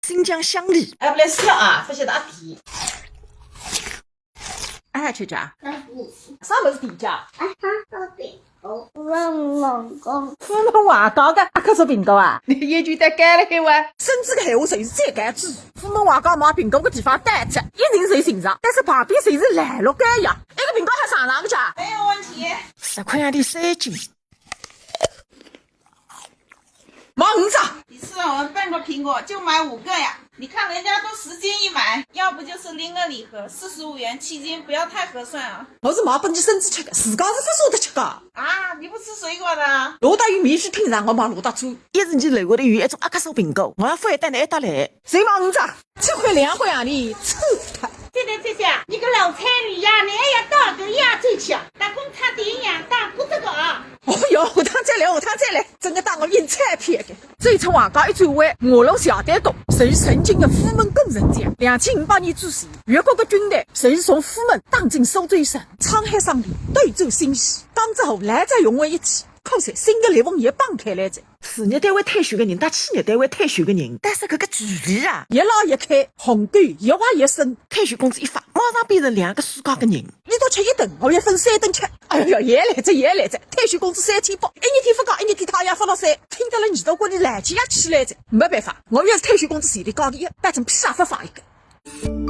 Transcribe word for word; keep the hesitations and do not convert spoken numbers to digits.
新疆香梨。哎，勿来事了啊，勿晓得阿甜。哎，吃吃啊？啥物事甜吃啊？啊，烧饼干，莴笋糕。莴笋糕个阿克苏饼干啊？侬眼睛得干了海哇？深圳个闲话侪是最干净。莴笋糕卖饼干个地方单只，一定侪寻着，但是旁边侪是烂落干呀。一个饼干还上上个价？没有问题。十块洋钿三斤。 买五只。你吃了我们半个苹果，就买五个呀。你看人家都十斤一买，要不就是拎个礼盒，四十五元七斤，不要太合算啊。我是买拨侬孙子吃个，自家是勿舍得吃个。啊，你不吃水果的啊？罗大佑免费品尝，我买罗大佑。一是侬楼下头有一种阿克苏饼干，我要勿会带侬一道来。谁买五只？七块两块洋钿，臭脱。姐姐姐姐，你个老彩礼呀，侬还要到搿夜转去啊？搭公差点呀，打不这个啊。 哦哟，下趟再来，下趟再来，真个当我运彩票个。走出横街一转弯，马路斜对过，侪是曾经个莴笋工程街。两千五百年之前，越国个军队侪是从莴笋打进苏州城，沧海桑田，斗转星移。江浙沪来者融为一体，可是新个裂缝也崩开来哉。事业单位退休个人搭企业单位退休个人，但是搿个距离啊，一拉一开，鸿沟越挖越深。退休工资一发，马上变成两个世界个人。 一顿吃一顿，我要分三顿吃。哎哟，也来哉，也来哉，退休工资三千八，一日天勿讲，一日天太阳发牢骚，听得了耳朵管里烂结也起来哉。没办法，我要是退休工资前头讲个，一百成披萨勿放一个。